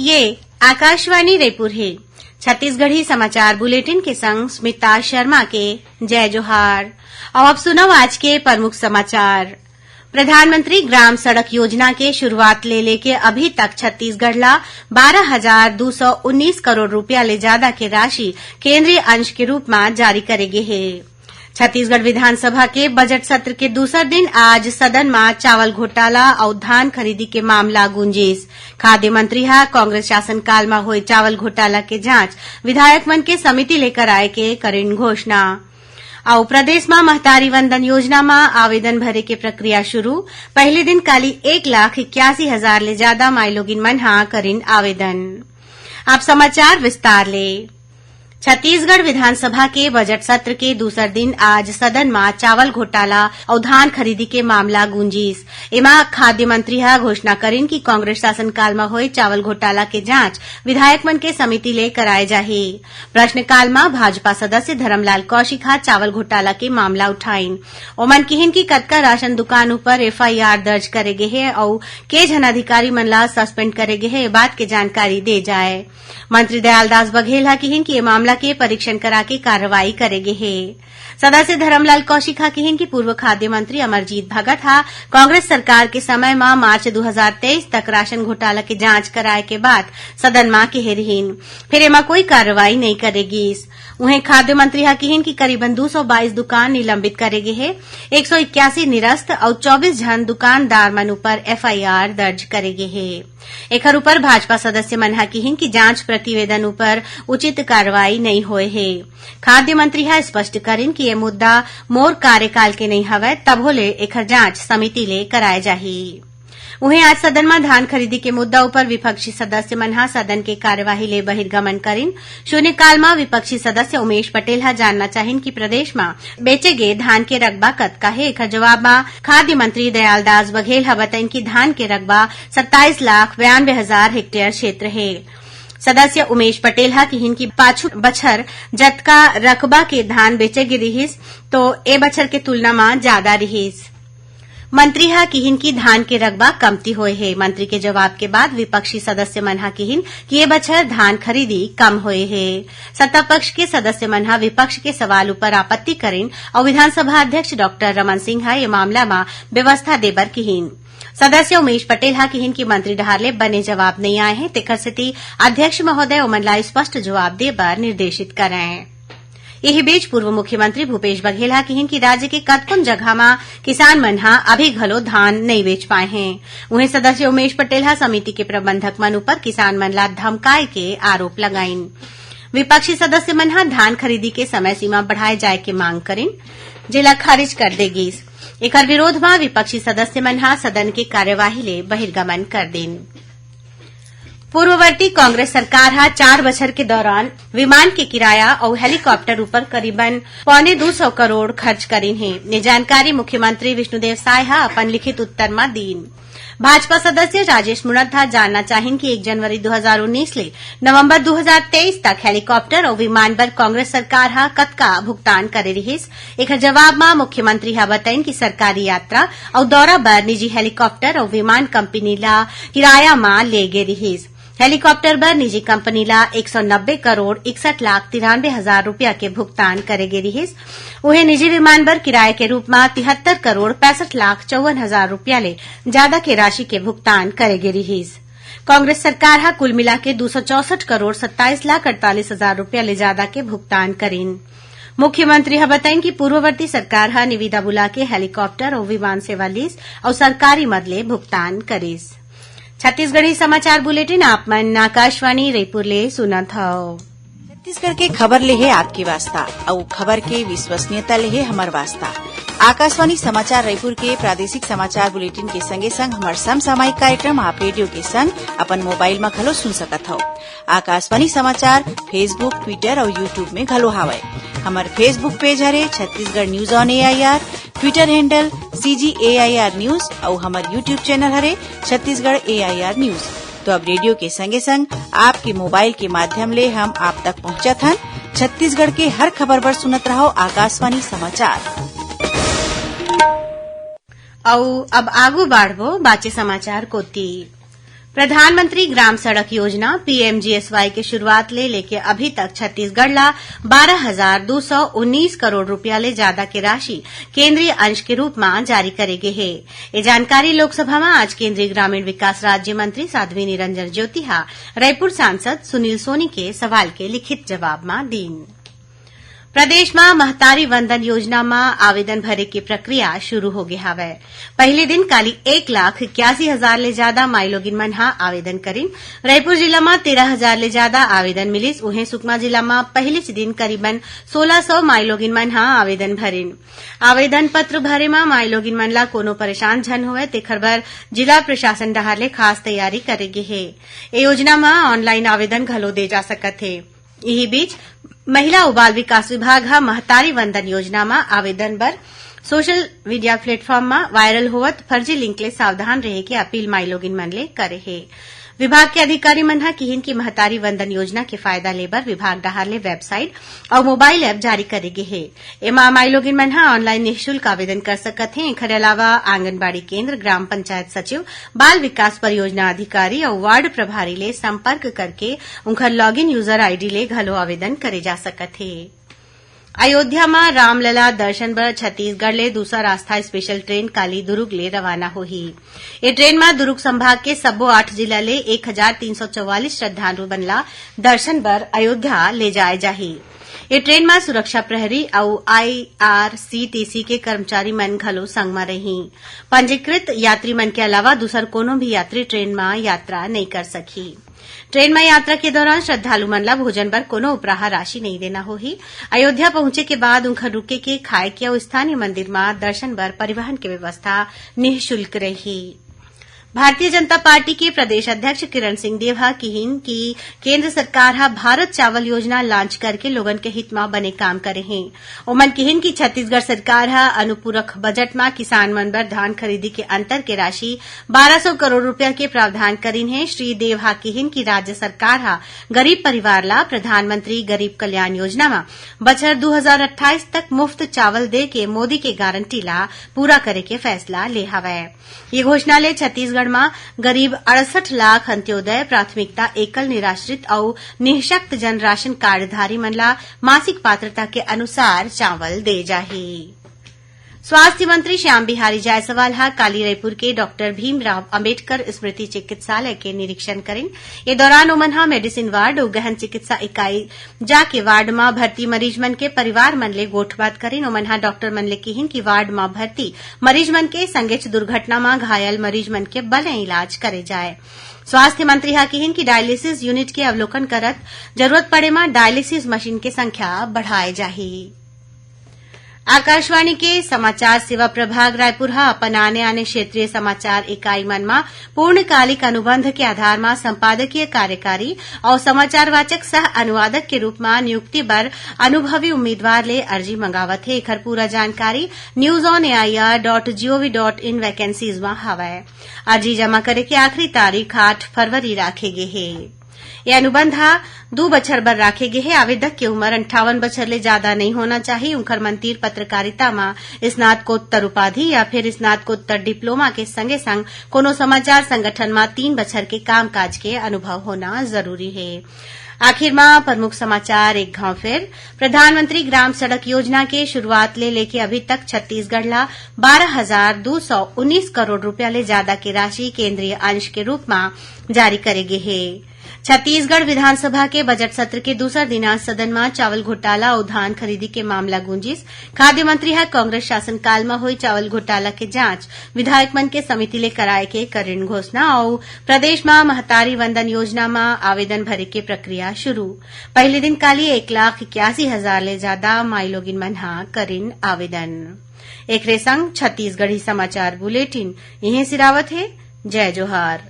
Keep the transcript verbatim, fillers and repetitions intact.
ये आकाशवाणी रायपुर हे। छत्तीसगढ़ी समाचार बुलेटिन के संग स्मिता शर्मा के जय जोहार। अउ अब सुनव आज के प्रमुख समाचार। प्रधानमंत्री ग्राम सड़क योजना के शुरुआत ले लेके अभी तक छत्तीसगढ़ ला बारह हजार दू सौ उन्नीस करोड़ रुपया ले जादा के राशि केंद्रीय अंश के रूप म जारी करे गे हे। छत्तीसगढ़ विधानसभा के बजट सत्र के दूसर दिन आज सदन म चावल घोटाला अउ धान खरीदी के मामला गूंजिस। खाद्य मंत्री ह कांग्रेस शासनकाल म होए चावल घोटाला के जांच विधायक मन के समिति ले कराए के करिन घोषणा। अउ प्रदेश म महतारी वंदन योजना म आवेदन भरे के प्रक्रिया शुरू। पहले दिन काली एक लाख इक्यासी हजार ले जादा माईलोगिन मन ह करिन आवेदन। अब समाचार विस्तार ले। छत्तीसगढ़ विधानसभा के बजट सत्र के दूसर दिन आज सदन म चावल घोटाला अउ धान खरीदी के मामला गूंजिस। एमा खाद्य मंत्री ह घोषणा करिन कि कांग्रेस शासनकाल म होए चावल घोटाला के जांच विधायक मन के समिति ले कराए जाही। प्रश्नकाल म भाजपा सदस्य धरमलाल कौशिक ह चावल घोटाला के मामला उठाइन। ओमन किहिन कि कतका राशन दुकान ऊपर एफआईआर दर्ज करे गे हे अउ के झन अधिकारी मन ला सस्पेंड करे गे हे, ए बात के जानकारी दे जाए। मंत्री दयालदास बघेल ह किहिन कि ए मामला के परीक्षण करा के कार्रवाई करे गे हे। सदस्य धरमलाल कौशिक ह किहिन कि पूर्व खाद्य मंत्री अमरजीत भगत ह कांग्रेस सरकार के समय म मार्च दू हजार तेईस तक राशन घोटाला के जांच कराए के बाद सदन म केहे रिहिन, फेर एमा कोई कार्रवाई नइ करे गीस। उहें, खाद्य मंत्री ह किहिन कि करीबन दू सौ बाईस दुकान निलंबित करे गे हे, एक सौ इक्यासी निरस्त अउ चौबीस झन दुकानदार मन ऊपर एफआईआर दर्ज करे गे हे। एखर ऊपर भाजपा सदस्य मन ह किहिन कि जांच प्रतिवेदन ऊपर उचित कार्रवाई नइ होए हे। खाद्य मंत्री ह स्पष्ट करिन कि ये मुद्दा मोर कार्यकाल के नइ हवय, तभो ले एखर जांच समिति ले कराए जाही। उहें, आज सदन म धान खरीदी के मुद्दा ऊपर विपक्षी सदस्य मन ह सदन के कार्यवाही ले बहिर्गमन करिन। शून्यकाल म विपक्षी सदस्य उमेश पटेल ह जानना चाहिन कि प्रदेश म बेचे गे धान के रकबा कतका हे। एखर जवाब म खाद्य मंत्री दयालदास बघेल ह बताइन कि धान के रकबा सत्ताईस लाख बयानबे हजार हेक्टेयर क्षेत्र हे। सदस्य उमेश पटेल ह किहिन कि पाछू बछर जतका रकबा के धान बेचे गे रिहिस, तो ए बछर के तुलना म जादा रिहिस। मंत्री ह किहिन कि धान के रकबा कमती होए हे। मंत्री के जवाब के बाद विपक्षी सदस्य मन ह किहिन कि ए बछर धान खरीदी कम होए हे। सत्ता पक्ष के सदस्य मन ह विपक्ष के सवाल ऊपर आपत्ति करिन अउ विधानसभा अध्यक्ष डॉक्टर रमन सिंह ह ए मामला म व्यवस्था दे बर किहिन। सदस्य उमेश पटेल ह किहिन कि मंत्री डहार ले बने जवाब नइ आए हे, तेखर सेती अध्यक्ष महोदय ओमन ला स्पष्ट जवाब दे बर निर्देशित करंय। इही बीच, पूर्व मुख्यमंत्री भूपेश बघेल ह किहिन कि राज्य के कतकोन जगह म किसान मन ह अभी घलो धान नइ बेच पाए हें। उहें, सदस्य उमेश पटेल ह समिति के प्रबंधक मन ऊपर किसान मन ला धमकाए के आरोप लगाइन। विपक्षी सदस्य मन ह धान खरीदी के समय सीमा बढ़ाए जाए के मांग करिन, जेला खारिज कर दे गीस। एकर विरोध म विपक्षी सदस्य मन ह सदन के कार्यवाही ले बहिर्गमन कर दिन। पूर्ववर्ती कांग्रेस सरकार ह चार बछर के दौरान विमान के किराया अउ हेलीकॉप्टर ऊपर करीबन पौने दू सौ करोड़ खर्च करिन हे। ये जानकारी मुख्यमंत्री विष्णुदेव साय ह अपन लिखित उत्तर म दीन। भाजपा सदस्य राजेश मुणत ह जानना चाहिन कि एक जनवरी दू हजार उन्नीस ले नवंबर दू हजार तेईस तक हेलीकॉप्टर अउ विमान बर कांग्रेस सरकार ह कतका भुगतान करे रिहिस। एखर जवाब म मुख्यमंत्री ह बताइन कि सरकारी यात्रा अउ दौरा बर निजी हेलीकॉप्टर अउ विमान कंपनी ला किराया म ले गे रिहिस। हेलीकॉप्टर बर निजी कंपनी ला एक सौ नब्बे करोड़ इकसठ लाख तिरानबे हजार रुपया के भुगतान करे गे रिहिस। उहें, निजी विमान बर किराया के रूप म तिहत्तर करोड़ पैंसठ लाख चौवन हजार रुपया ले जादा के राशि के भुगतान करे गे रिहिस। कांग्रेस सरकार ह कुल मिला के दू सौ चौसठ करोड़ सत्ताईस लाख अड़तालीस हजार रुपया ले जादा के भुगतान करिन। मुख्यमंत्री ह बताइन कि पूर्ववर्ती सरकार ह निविदा बुला के हेलीकॉप्टर अउ विमान सेवा लीस अउ सरकारी मद ले भुगतान करिस। छत्तीसगढ़ी समाचार बुलेटिन आप मन आकाशवाणी रायपुर ले सुनत हव। छत्तीसगढ़ के खबर ले हे आपके वास्ता, अउ खबर के विश्वसनीयता ले हे हमर वास्ता। आकाशवाणी समाचार रायपुर के प्रादेशिक समाचार बुलेटिन के संगे संग हमर समसामयिक कार्यक्रम आप रेडियो के संग अपन मोबाइल म घलो सुन सकत हव। आकाशवाणी समाचार Facebook, Twitter अउ YouTube में घलो हावय। हमर Facebook पेज हरे Chhattisgarh news on AIR, Twitter handle CG AIR news अउ हमर YouTube चैनल हरे छत्तीसगढ़ एआईआर न्यूज। तो अब रेडियो के संगे संग आपके मोबाइल के माध्यम ले हम आप तक पहुंचत हन। छत्तीसगढ़ के हर खबर बर सुनत रहव आकाशवाणी समाचार। अउ अब आगू बाढ़बो बाचे समाचार कोती। प्रधानमंत्री ग्राम सड़क योजना, पीएमजीएसवाई, के शुरुआत ले लेके अभी तक छत्तीसगढ़ ला बारह हजार दू सौ उन्नीस करोड़ रुपया ले जादा के राशि केंद्रीय अंश के रूप म जारी करे गे हे। ये जानकारी लोकसभा म आज केंद्रीय ग्रामीण विकास राज्य मंत्री साध्वी निरंजन ज्योति ह रायपुर सांसद सुनील सोनी के सवाल के लिखित जवाब म दीन। प्रदेश म महतारी वंदन योजना म आवेदन भरे के प्रक्रिया शुरू हो गे हावय। पहले दिन काली एक लाख इक्यासी हजार ले जादा माईलोगिन मन ह आवेदन करिन। रायपुर जिला म तेरह हजार ले जादा आवेदन मिलिस। उहें, सुकमा जिला म पहिलीच दिन करीबन सोलह सौ माईलोगिन मन ह आवेदन भरिन। आवेदन पत्र भरे म माईलोगिन मन ला कोनो परेशान झन होवय, तेखर बर जिला प्रशासन डहार ले खास तैयारी करे गे हे। ए योजना म ऑनलाइन आवेदन घलो दे जा सकत हे। इही बीच, महिला अउ बाल विकास विभाग ह महतारी वंदन योजना म आवेदन बर सोशल मीडिया प्लेटफॉर्म म वायरल होवत फर्जी लिंक ले सावधान रहे के अपील माईलोगिन मन ले करे हे। विभाग के अधिकारी मन ह किहिन कि महतारी वंदन योजना के फायदा ले बर विभाग डहार ले वेबसाइट अउ मोबाइल ऐप जारी करे गे हे। एमा माईलोगिन मन ह ऑनलाइन निःशुल्क आवेदन कर सकत हें। एखर अलावा आंगनबाड़ी केंद्र, ग्राम पंचायत सचिव, बाल विकास परियोजना अधिकारी अउ वार्ड प्रभारी ले संपर्क करके उंखर लॉगिन यूजर आईडी ले घलो आवेदन करे जा सकत हे। अयोध्या म रामलला दर्शन बर छत्तीसगढ़ ले दूसर आस्था स्पेशल ट्रेन काली दुरूग ले रवाना होही। ये ट्रेन म दुरूग संभाग के सब्बो आठ जिला ले एक हजार तीन सौ चौवालीस श्रद्धालु मन ला दर्शन बर अयोध्या ले जाए जाही। ये ट्रेन म सुरक्षा प्रहरी अउ आईआरसीटीसी के कर्मचारी मन घलो संग म रही। पंजीकृत यात्री मन के अलावा दूसर कोनो भी यात्री ट्रेन म यात्रा नइ कर सकही। ट्रेन म यात्रा के दौरान श्रद्धालु मन ला भोजन बर कोनो उपराहा राशि नइ देना होही। अयोध्या पहुंचे के बाद उंखर रुके के, खाए के अउ स्थानीय मंदिर म दर्शन बर परिवहन के व्यवस्था निःशुल्क रही। भारतीय जनता पार्टी के प्रदेश अध्यक्ष किरण सिंह देव ह किहिन कि केंद्र सरकार ह भारत चावल योजना लॉन्च करके लोगन के हित म बने काम करे हे। ओमन किहिन कि छत्तीसगढ़ सरकार ह अनुपूरक बजट म किसान मन बर धान खरीदी के अंतर के राशि बारह सौ करोड़ रुपया के प्रावधान करिन हे। श्री देव ह किहिन कि राज्य सरकार ह गरीब परिवार ला प्रधानमंत्री गरीब कल्याण योजना म बछर दू हजार अट्ठाईस तक मुफ्त चावल दे के मोदी के गारंटी ला पूरा करे के फैसला ले हवय। ये घोषणा ले छत्तीसगढ़ म करीब अड़सठ लाख अंत्योदय, प्राथमिकता, एकल निराश्रित अउ निःशक्त जन राशन कार्डधारी मन ला मासिक पात्रता के अनुसार चावल दे जाही। स्वास्थ्य मंत्री श्याम बिहारी जायसवाल ह काली रायपुर के डॉक्टर भीमराव अंबेडकर स्मृति चिकित्सालय के निरीक्षण करिन। ये दौरान ओमन ह मेडिसिन वार्ड अउ गहन चिकित्सा इकाई जाके वार्ड म भर्ती मरीज मन के परिवार मन ले गोठबात करिन। ओमन ह डॉक्टर मन ले किहिन कि वार्ड म भर्ती मरीज मन के संगेच दुर्घटना म घायल मरीज मन के बने इलाज करे जाए। स्वास्थ्य मंत्री ह किहिन कि डायलिसिस यूनिट के अवलोकन करत जरूरत पड़े म डायलिसिस मशीन के संख्या बढ़ाए जाही। आकाशवाणी के समाचार सेवा प्रभाग रायपुर ह अपन आने-आने क्षेत्रीय समाचार इकाई मन म पूर्णकालिक अनुबंध के आधार म संपादकीय कार्यकारी अउ समाचार वाचक सह अनुवादक के रूप म नियुक्ति बर अनुभवी उम्मीदवार ले अर्जी मंगावत हे। एखर पूरा जानकारी news on air dot gov dot in vacancies म हवय। अर्जी जमा करे के आखिरी तारीख आठ फरवरी राखे गे हे। ये अनुबंध ह दू बछर बर राखे गे हे। आवेदक के उमर अंठावन बछर ले जादा नइ होना चाही। उंखर मन तीर पत्रकारिता म स्नातकोत्तर उपाधि या फिर स्नातकोत्तर डिप्लोमा के संगे संग कोनो समाचार संगठन म तीन बछर के कामकाज के अनुभव होना जरूरी हे। आखिर म प्रमुख समाचार एक घाव फेर। प्रधानमंत्री ग्राम सड़क योजना के शुरुआत ले लेके अभी तक छत्तीसगढ़ ला बारह हजार दू सौ उन्नीस करोड़ रुपया ले जादा के राशि केंद्रीय अंश के रूप म जारी करे गे हे। छत्तीसगढ़ विधानसभा के बजट सत्र के दूसर दिन आज सदन म चावल घोटाला अउ धान खरीदी के मामला गूंजिस। खाद्य मंत्री ह कांग्रेस शासनकाल म होय चावल घोटाला के जांच विधायक मन के समिति ले कराए के करिन घोषणा अउ प्रदेश म महतारी वंदन योजना म आवेदन भरे के प्रक्रिया शुरू। पहले दिन काली एक लाख इक्यासी हजार ले जादा माईलोगिन मन ह करिन आवेदन। एकरे संग छत्तीसगढ़ी समाचार बुलेटिन इहें सिरावत हे। जय जोहार।